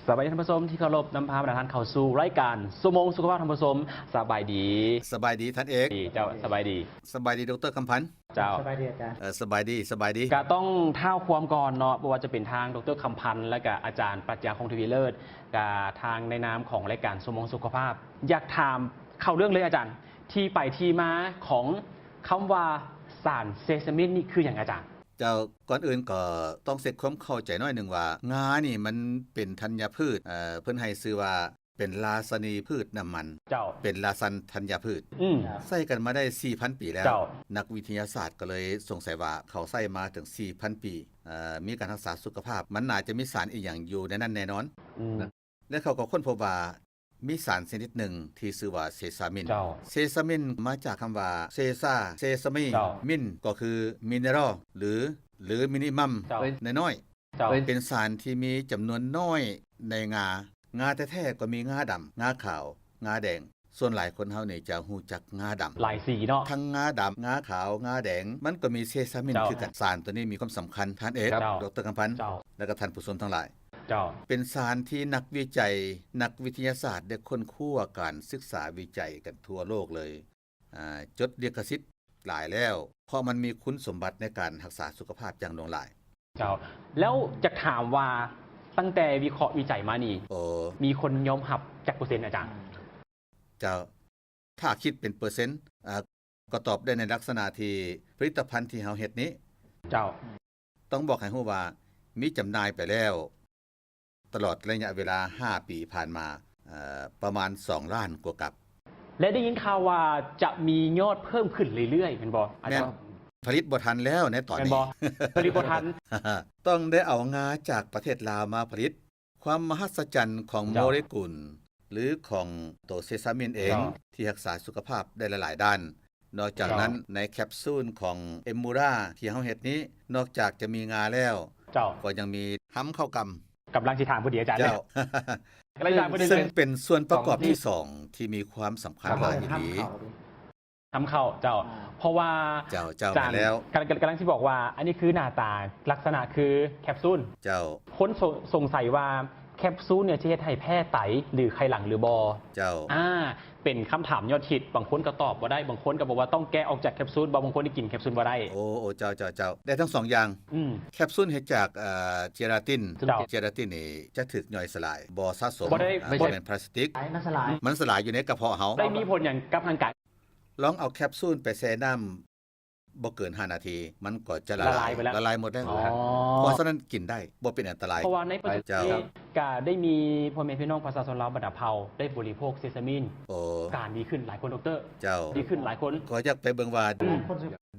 ສະບາຍດີທ່ານຜູ້ຊົມທີ່ເຄົາລົບ, ນຳພາບັນດາທ່ານເຂົ້າສູ່ລາຍການຊົ່ວໂມງສຸຂະພາບ. ທ່ານຜູ້ຊົມ ສະບາຍດີ. ສະບາຍດີທ່ານເອກ. ດີເຈົ້າ, ສະບາຍດີ. ສະບາຍດີ ດຣ. ຄຳພັນ. ເຈົ້າ. ສະບາຍດີອາຈານ. ເອີ ສະບາຍດີ, ສະບາຍດີ. ກະຕ້ອງທ້າວຄວາມກ່ອນເນາະ, ບໍ່ວ່າຈະເປັນທາງ ດຣ. ຄຳພັນ ແລະກະອາຈານປັດຍາ ຄົງທະວີເລີດ, ກະທາງໃນນາມຂອງລາຍການຊົ່ວໂມງສຸຂະພາບ ຢາກຖາມເຂົ້າເລື່ອງເລີຍອາຈານ, ທີ່ໄປທີ່ມາຂອງຄຳວ່າສານເຊຊາມິນນີ້ຄືຫຍັງອາຈານ? ເຈົ້າ, ກ່ອນອື່ນກໍຕ້ອງເຊັດຄວາມເຂົ້າໃຈໜ້ອຍໜຶ່ງວ່າ ງານີ້ມັນເປັນທັນຍະພືດ, ເອີ ເພິ່ນໃຫ້ຊື່ວ່າ ເປັນລາຊະນີພືດນ້ຳມັນ. ເຈົ້າ. ເປັນລາຊັນທັນຍະພືດ. ອືມ. ໃຊ້ກັນມາໄດ້ສີ່ພັນປີແລ້ວ. ເຈົ້າ. ນັກວິທະຍາສາດກໍເລີຍສົງໄສວ່າ ເຂົາໃຊ້ມາເຖິງສີ່ພັນປີ, ເອີ ມີການຮັກສາສຸຂະພາບ, ມັນໜ້າຈະມີສານອີ່ຫຍັງຢູ່ໃນນັ້ນແນ່ນອນ. ອືມ. ແລະ ເຂົາກໍຄົ້ນພົບວ່າມີສານຊະນິດໜຶ່ງທີ່ຊື່ວ່າເຊຊາມິນ. ເຈົ້າ. ເຊຊາມິນມາຈາກຄຳວ່າເຊຊາ, ເຊຊາມີ, ເຈົ້າ. ມິນກໍຄືມິນເນຣອລ ຫຼື ຫຼືມິນິມັມ. ເຈົ້າ. ນ້ອຍໆ. ເຈົ້າ. ເປັນສານທີ່ມີຈຳນວນນ້ອຍໃນງາ. ງາແທ້ໆກໍມີງາດຳ, ງາຂາວ, ງາແດງ. ສ່ວນຫຼາຍຄົນເຮົານີ້ຈະຮູ້ຈັກງາດຳ. ຫຼາຍສີເນາະ. ທັງງາດຳ, ງາຂາວ, ງາແດງ, ມັນກໍມີເຊຊາມິນ ເຈົ້າ. ຄືກັນ. ສານໂຕນີ້ມີຄວາມສຳຄັນ, ທ່ານເອກ, ເຈົ້າ. ດຣ. ຄຳພັນ. ເຈົ້າ. ແລະກະທ່ານຜູ້ຊົມທັງຫຼາຍ. ເຈົ້າ. ເປັນສານທີ່ນັກວິໄຈ, ນັກວິທະຍາສາດໄດ້ຄົ້ນຄວ້າການສຶກສາວິໄຈກັນທົ່ວໂລກເລີຍ. ອາ ຈົດລິຂະສິດຫຼາຍແລ້ວ, ເພາະມັນມີຄຸນສົມບັດໃນການຮັກສາສຸຂະພາບຢ່າງຫຼວງຫຼາຍ. ເຈົ້າ. ແລ້ວຢາກຖາມວ່າ ຕັ້ງແຕ່ວິເຄາະວິໄຈມານີ້ ໂອ້ ມີຄົນຍອມຮັບຈັກເປີເຊັນອາຈານ? ເຈົ້າ. ຖ້າຄິດເປັນເປີເຊັນ, ອາ ກໍຕອບໄດ້ໃນລັກສະນະທີ່ຜະລິດຕະພັນທີ່ເຮົາເຮັດນີ້. ເຈົ້າ. ຕ້ອງບອກໃຫ້ຮູ້ວ່າ ມີຈຳໜ່າຍໄປແລ້ວ ຕະຫຼອດໄລຍະເວລາຫ້າປີຜ່ານມາ ເອີ ປະມານສອງລ້ານກວ່າກັບ. ແລະ ໄດ້ຍິນຂ່າວວ່າຈະມີຍອດເພີ່ມຂຶ້ນເລື້ອຍໆ ແມ່ນບໍ່ອາຈານ? ແມ່ນ. ຜະລິດບໍ່ທັນແລ້ວໃນຕອນນີ້. ແມ່ນບໍ່? ຜະລິດບໍ່ທັນ. ຕ້ອງໄດ້ເອົາງາຈາກປະເທດລາວມາຜະລິດ. ຄວາມມະຫັດສະຈັນຂອງ ເຈົ້າ ໂມເລກຸນ ຫຼື ຂອງໂຕເຊຊາມິນເອງ ເຈົ້າ ທີ່ຮັກສາສຸຂະພາບໄດ້ຫຼາຍໆດ້ານ. ນອກຈາກນັ້ນ ເຈົ້າ ໃນແຄັບຊູນຂອງເອມມູຣາທີ່ເຮົາເຮັດນີ້ ນອກຈາກຈະມີງາແລ້ວ ເຈົ້າ ກໍຍັງມີຮຳເຂົ້າກຳ. ກຳລັງຊິຖາມພໍດີອາຈານເລີຍ. ເຈົ້າ. ກຳລັງຊິຖາມພໍດີເລີຍ. ຊຶ່ງເປັນສ່ວນປະກອບທີສອງທີ່ມີຄວາມສຳຄັນຫຼາຍອີ່ຫຼີ. ຮຳເຂົ້າ ເຈົ້າ. ອ່າ ເພາະວ່າ ເຈົ້າ ເຈົ້າ ແມ່ນແລ້ວ. ກຳ ກຳ ກຳລັງຊິບອກວ່າ ອັນນີ້ຄືໜ້າຕາ ລັກສະນະຄືແຄັບຊູນ. ເຈົ້າ. ຄົນສົ ສົງໄສວ່າແຄັບຊູນເນຍຈະເຮັດໃຫ້ແພ້ໄຕ ຫຼື ໄຂ່ຫຼັງ ຫຼື ບໍ່? ເຈົ້າ. ອາ ເປັນຄຳຖາມຍອດຮິດ, ບາງຄົນກໍຕອບບໍ່ໄດ້, ບາງຄົນກໍບອກວ່າຕ້ອງແກະອອກຈາກແຄັບຊູນ, ບາງຄົນໄດ້ກິນແຄັບຊູນບໍ່ໄດ້. ໂອ້ ໂອ້ ເຈົ້າ ເຈົ້າ ເຈົ້າ ໄດ້ທັງສອງຢ່າງ. ອືມ. ແຄັບຊູນເຮັດຈາກ ເອ່ອ ເຈລາຕິນ. ເຈົ້າ. ເຈລາຕິນນີ້ຈະຖືກຍ່ອຍສະຫຼາຍ, ບໍ່ສະສົມ, ບໍ່ໄດ້ ບໍ່ໄດ້ ບໍ່ແມ່ນພລາສຕິກ. ມັນສະຫຼາຍ ມັນສະຫຼາຍຢູ່ໃນກະເພາະເຮົາ. ໄດ້ມີຜົນຫຍັງກັບຮ່າງກາຍ? ລອງເອົາແຄັບຊູນໄປແຊ່ນ້ຳບໍ່ເກີນຫ້ານາທີ ມັນກໍຈະລະລາຍ ລະລາຍໄປແລ້ວ ລະລາຍໝົດແລ້ວ. ອໍ ເພາະສະນັ້ນກິນໄດ້ ບໍ່ເປັນອັນຕະລາຍ. ເພາະວ່າໃນປັດຈຸບັນນີ້ ເຈົ້າ ກະໄດ້ມີພໍ່ແມ່ພີ່ນ້ອງປະຊາຊົນລາວບັນດາເຜົ່າໄດ້ບໍລິໂພກເຊຊາມິນ. ໂອ້ ການດີຂຶ້ນຫຼາຍຄົນ ດຣ. ເຈົ້າ ດີຂຶ້ນຫຼາຍຄົນ. ກໍຢາກໄປເບິ່ງວ່າ ອືມ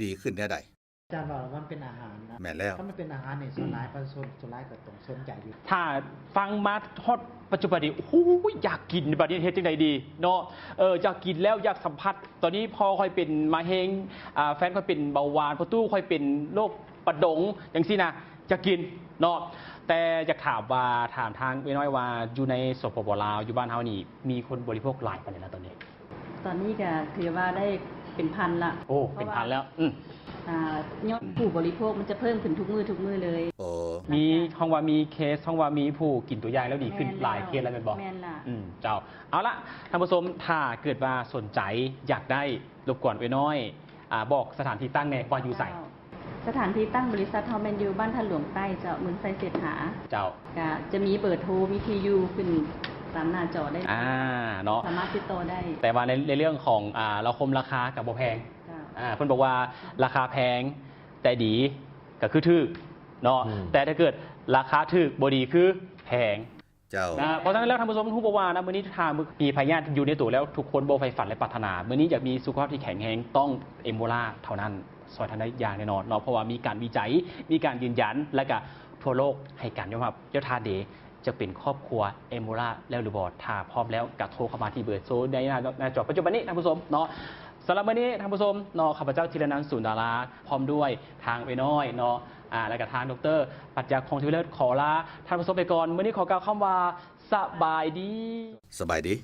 ດີຂຶ້ນແນວໃດ? ອາຈານວ່າມັນເປັນອາຫານນະ. ແມ່ນແລ້ວ. ຄັນມັນເປັນອາຫານນີ້ ສ່ວນຫຼາຍປະຊາຊົນ ສ່ວນຫຼາຍກໍຕ້ອງສົນໃຈຢູ່. ຖ້າຟັງມາຮອດປັດຈຸບັນນີ້ ໂອ້ຍ ຢາກກິນ ບັດນີ້ເຮັດຈັ່ງໃດດີເນາະ? ເອີ ຢາກກິນແລ້ວ ຢາກສຳຜັດ. ຕອນນີ້ພໍ່ຂ້ອຍເປັນມະເຮັງ, ອາ ແຟນຂ້ອຍເປັນເບົາຫວານ, ພໍ່ຕູ້ຂ້ອຍເປັນໂລກປະດົງ ຈັ່ງຊີ້ນະ, ຢາກກິນເນາະ. ແຕ່ຢາກຖາມວ່າ ຖາມທາງເອື້ອຍນ້ອຍວ່າ ຢູ່ໃນ ສປປ ລາວ ຢູ່ບ້ານເຮົານີ້ ມີຄົນບໍລິໂພກຫຼາຍປານໃດລະຕອນນີ້? ຕອນນີ້ກໍຖືວ່າໄດ້ເປັນພັນລະ. ໂອ້ ເປັນພັນແລ້ວ. ອືມ. ອາ ຍອດຜູ້ບໍລິໂພກມັນຈະເພີ່ມຂຶ້ນທຸກມື້ ທຸກມື້ເລີຍ. ໂອ້ ມີ ຮ້ອງວ່າມີເຄສ ຮ້ອງວ່າມີຜູ້ກິນຕົວຢ່າງແລ້ວດີຂຶ້ນ ຫຼາຍເຄສແລ້ວແມ່ນບໍ່? ແມ່ນລະ. ອືມ ເຈົ້າ. ເອົາລະ ທ່ານຜູ້ຊົມ ຖ້າເກີດວ່າສົນໃຈຢາກໄດ້ ລົບກວນເອື້ອຍນ້ອຍ ອາ ບອກສະຖານທີ່ຕັ້ງແດ່ວ່າຢູ່ໃສ? ເຈົ້າ. ສະຖານທີ່ຕັ້ງບໍລິສັດເຮົາແມ່ນຢູ່ບ້ານທາດຫຼວງໃຕ້ເຈົ້າ, ເມືອງໄຊເສດຖາ. ເຈົ້າ. ກະຈະມີເບີໂທ ມີທີ່ຢູ່ຂຶ້ນຕາມໜ້າຈໍໄດ້. ອາ ເນາະ ສາມາດຕິດຕໍ່ໄດ້. ແຕ່ວ່າໃນ ໃນເລື່ອງຂອງ ອາ ລາຄົມລາຄາກະບໍ່ແພງ. ເຈົ້າ. ອາ ເພິ່ນບອກວ່າລາຄາແພງແຕ່ດີກະຄືຖືກເນາະ. ອືມ. ແຕ່ຖ້າເກີດລາຄາຖືກບໍ່ດີຄືແພງ. ເຈົ້າ. ນະ ເພາະສະນັ້ນແລ້ວ ທ່ານຜູ້ຊົມຮູ້ບໍ່ວ່ານະ ມື້ນີ້ຖ້າມີພະຍາດຢູ່ໃນໂຕແລ້ວ ທຸກຄົນບໍ່ໃຝ່ຝັນ ແລະ ປາດຖະໜາ ມື້ນີ້ຢາກມີສຸຂະພາບທີ່ແຂງແຮງ ຕ້ອງເອມໂບລາເທົ່ານັ້ນ ຊ່ອຍທ່ານໄດ້ຢ່າງແນ່ນອນເນາະ. ເພາະວ່າມີການວິໄຈ ມີການຢືນຢັນ ແລະ ກະທົ່ວໂລກໃຫ້ການຍອມຮັບ. ເຈົ້າທ່າເດ ຈະເປັນຄອບຄົວເອມໂບລາແລ້ວຫຼືບໍ່? ຖ້າພ້ອມແລ້ວກະໂທເຂົ້າມາທີ່ເບີໂທໃນໜ້າ ໜ້າຈໍປັດຈຸບັນນີ້ ທ່ານຜູ້ຊົມເນາະ. ສຳລັບມື້ນີ້ ທ່ານຜູ້ຊົມເນາະ ຂ້າພະເຈົ້າ ທີລະນັນ ສູນດາລາ ພ້ອມດ້ວຍທາງເອື້ອຍນ້ອຍເນາະ ອາ ແລະກະທາງ ດຣ. ປັດຍາ ຄົງທະວີເລີດ ຂໍລາທ່ານຜູ້ຊົມໄປກ່ອນ. ມື້ນີ້ຂໍກ່າວຄຳວ່າ ສະບາຍດີ. ສະບາຍດີ.